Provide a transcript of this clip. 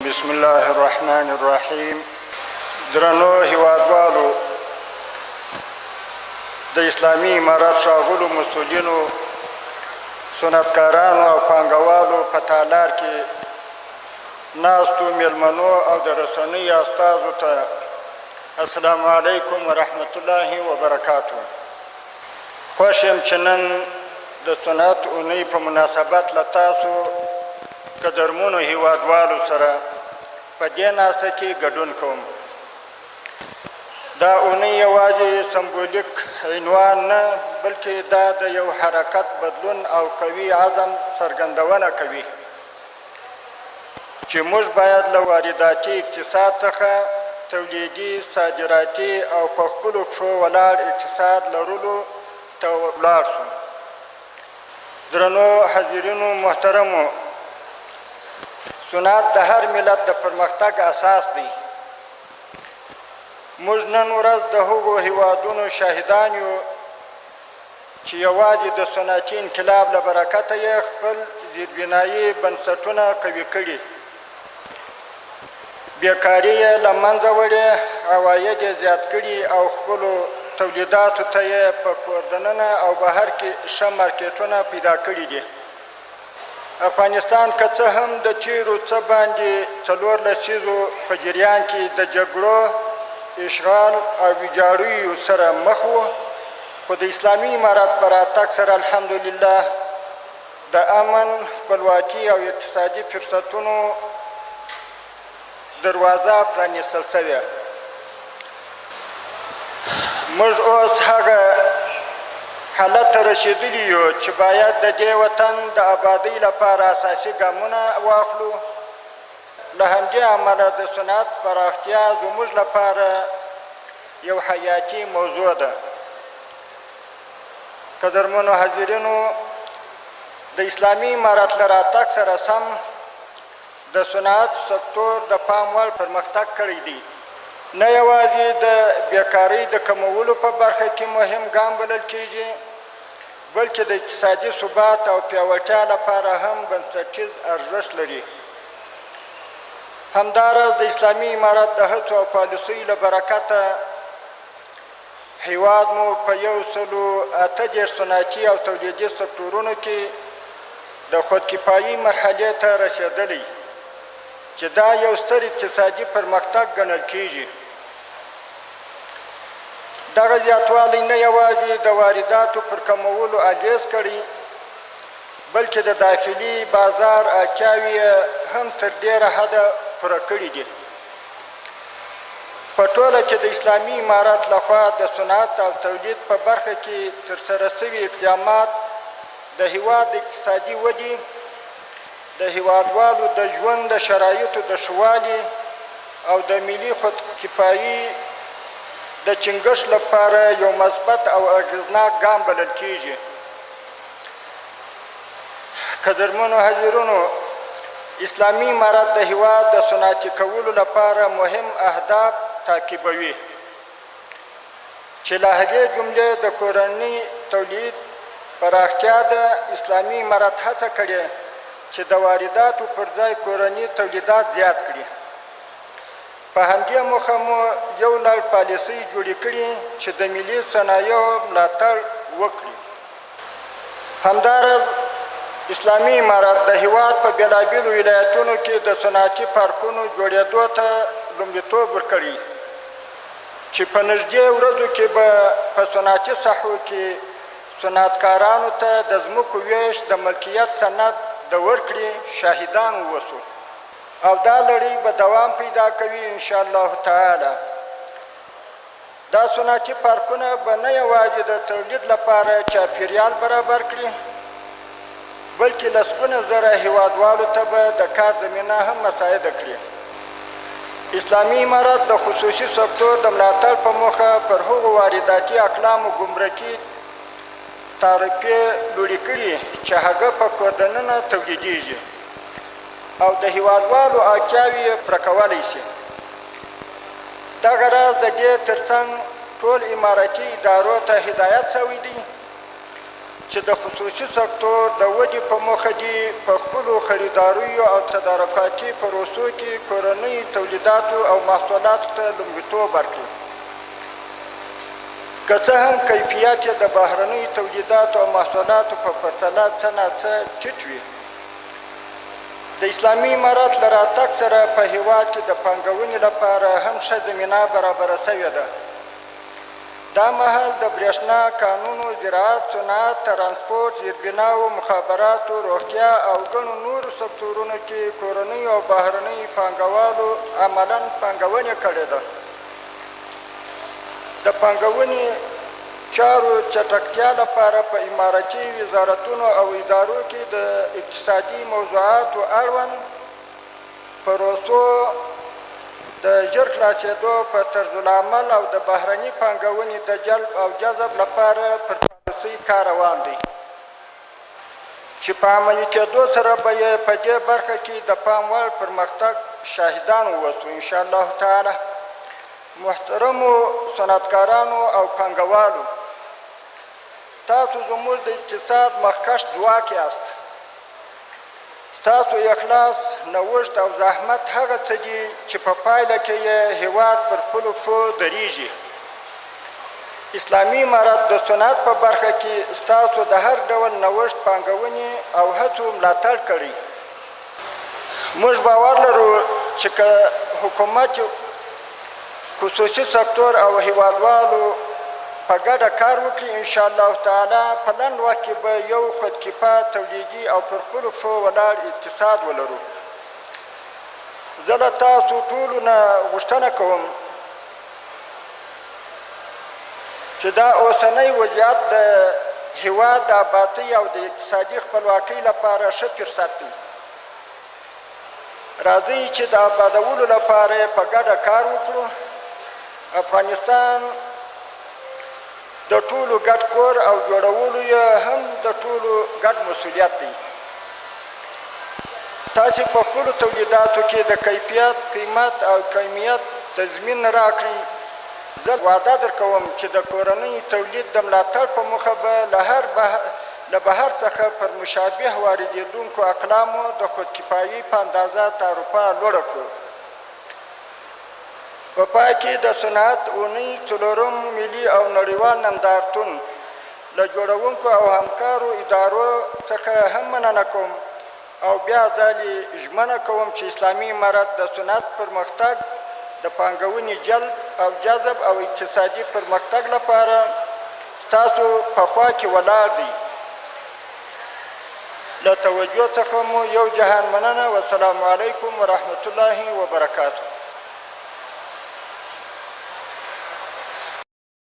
بسم الله الرحمن الرحیم. درنو هیوادوالو، د اسلامي امارت ښاغلو مسؤلینو، صنعتکارانو او پانګوالو، په تالار کې ناستو میلمنو او د رسنۍ استازو ته السلام علیکم ورحمت الله وبرکاته. خوښ یم چې نن د صنعت اونۍ په مناسبت له تاسو قدرمنو هیوادوالو سره په دې ناسته کې ګډون کوم. دا اونۍ یوازې سمبولیک عنوان نه، بلکې دا د یو حرکت، بدلون او قوي عزم څرګندونه کوي چې موږ باید له وارداتي اقتصاد څخه تولیدي، صادراتي او په خپلو پښو ولاړ اقتصاد لرلو ته ولاړ شو. درنو حاضرینو محترمو، صنعت د هر ملت د پرمختګ اساس دی. موږ نن ورځ د هغو هیوادونو شاهدان یو چې یوازې د صنعتي انقلاب له برکته یې خپل زیربنایي بنسټونه قوي کړي، بېکاري یې له منځه وړې، عواید یې زیات کړي او خپلو تولیداتو ته یې په کور دننه او بهر کې ښه مارکېټونه پیدا کړي دي. افغانستان که څه هم د تېرو څه باندې 4 لسیزو په جریان کې د جګړو، اشغال او ویجاړیو سره مخ و، خو د اسلامي امارت په راتګ سره الحمدلله د امن، خپلواکي او اقتصادي فرصتونو دروازه پرانیستل شوې. موږ اوس هغه حالت ته رسېدلي یو چې باید د دې وطن د آبادۍ لپاره اساسي ګامونه واخلو. له همدې امله د صنعت پراختیا زموږ لپاره یو حیاتي موضوع ده. قدرمنو حاضرینو، د اسلامي امارت له راتګ سره سم د صنعت سکتور د پام وړ پرمختګ کړی دی. نه یوازې د بیکارۍ د کمولو په برخه کې مهم ګام بلل کېږي، بلکې د اقتصادي ثبات او پیاوړتیا لپاره هم بنسټیز ارزښت لري. همداراز د اسلامي امارت د هڅو او پالیسیو له برکته هیواد مو په 138 صنعتي او تولیدي سکتورونو کې د خودکفایي مرحلې ته رسېدلی، چې دا یو ستر اقتصادي پرمختګ ګڼل کېږي. دغه زیاتوالی نه یوازې د وارداتو پر کمولو اغېز کړی، بلکې د داخلي بازار اړتیاوې یې هم تر ډېره حده پوره کړې دي. په ټوله کې د اسلامي امارت لخوا د صنعت او تولید په برخه کې ترسره شوي اقدامات د هیواد د اقتصادي ودې، د هیوادوالو د ژوند د شرایطو د ښه والي او د ملي خودکفایي د ټینګښت لپاره یو مثبت او اغېزناک ګام بلل کېږي. قدرمنو حاضرونو، اسلامي امارت د هیواد د صنعتي کولو لپاره مهم اهداف تعقیبوي، چې له هغې جملې د کورني تولید پراختیا ده. اسلامي امارت هڅه کړې چې د وارداتو پر ځای کورني تولیدات زیات کړي. په همدې موخه مو یو لړ پالیسۍ جوړې کړي چې د ملي صنایعو ملاتړ وکړي. همداراز اسلامي امارت د هیواد په بېلابېلو ولایتونو کې د صنعتي پارکونو جوړېدو ته لومړیتوب ورکړی، چې په نږدې ورځو کې به په صنعتي ساحو کې صنعتکارانو ته د ځمکو وېش د ملکیت سند د ورکړې شاهدان ووسو او دا لړۍ به دوام پیدا کوي انشاءالله تعالی. دا صنعتي پارکونه به نه یوازې د تولید لپاره چاپیریال برابر کړي، بلکې لسګونه زره هیوادوالو ته به د کار زمینه هم مساعده کړي. اسلامي امارت د خصوصي سکتور د ملاتړ په موخه پر هغو وارداتي اقلامو ګمرکي تعرفې لوړې کړي چې هغه په کور دننه تولیدېږي او د هیوادوالو اړتیاوې یې پوره کولی شي. دغه راز د دې ترڅنګ ټول امارتي ادارو ته هدایت شوی دی. چې د خصوصي سکتور د ودې په موخه دې په خپلو خریداریو او تدارکاتي پروسو کې کورنیو تولیداتو او محصولاتو ته لومړیتوب ورکړي، که څه هم کیفیت یې د بهرنیو تولیداتو او محصولاتو په پرتله څه نا څه ټیټ وي. د اسلامي امارت له راتګ سره په هېواد کې د پانګونې لپاره هم ښه زمینه برابره شوې ده. دا مهال د برېښنا، کانونو، زراعت، صنعت، ترانسپورت، زیربناوو، مخابراتو، روغتیا او ګڼو نورو سکتورونو کې کورنیو او بهرنیو پانګوالو عملاً پانګونې کړې ده. د پانګونې چارو چټکتیا لپاره په امارتي وزارتونو او ادارو کې د اقتصادي موضوعاتو اړوند پروسو د ژر خلاصېدو په طرزالعمل او د بهرني پانګونې د جلب او جذب لپاره پر پالیسۍ کار روان دی چې په عملي کېدو سره به یې په دې برخه کې د پام وړ پرمختګ شاهدان ووسو ان شاء الله تعالی. محترمو صنعتکارانو او پانګوالو، تاسو زموږ د اقتصاد مخکښ ځواک یاست. ستاسو اخلاص، نوښت او زحمت هغه څه دي چې په پایله کې یې هېواد پر خپلو پښو درېږي. اسلامي امارت د صنعت په برخه کې ستاسو د هر ډول نوښت، پانګونې او هڅو ملاتړ کړی. موږ باور لرو چې که حکومت، خصوصي سکتور او هېوادوالو په ګډه کار وکړي، ان شاء الله تعالی په لنډ وخت کې به یو خودکفا، تولیدي او پر خپلو پښو ولاړ اقتصاد ولرو. زه له تاسو ټولو نه غوښتنه کوم چې دا اوسنی وضعیت د هېواد د ابادۍ او د اقتصادي خپلواکۍ لپاره ښه فرصت دی. راځئ چې د ابادولو لپاره یې په ګډه کار وکړو. افغانستان د ټولو ګډ کور او جوړولو یې هم د ټولو ګډ مسولیت دی. تاسې په خپلو تولیداتو کې د کیفیت، قیمت او کمیت تضمین راکړئ. زه وعده درکوم چې د کورنیو تولید د ملاتړ په موخه به له هر له بهر څخه پر مشابه واردېدونکو اقلامو د خودکفایۍ په اندازه تعرفه لوړه کړو. په پای کې د صنعت اونۍ څلورم ملي او نړیوال نندارتون له جوړونکو او همکارو ادارو څخه هم مننه کوم او بیا ځلې ژمنه کوم چې اسلامي امارت د صنعت پرمختګ، د پانګونې جلب او جذب او اقتصادي پرمختګ لپاره ستاسو په خوا کې ولاړ دی. له توجه څخه مو یو جهان مننه. والسلام علیکم ورحمت الله وبرکاته.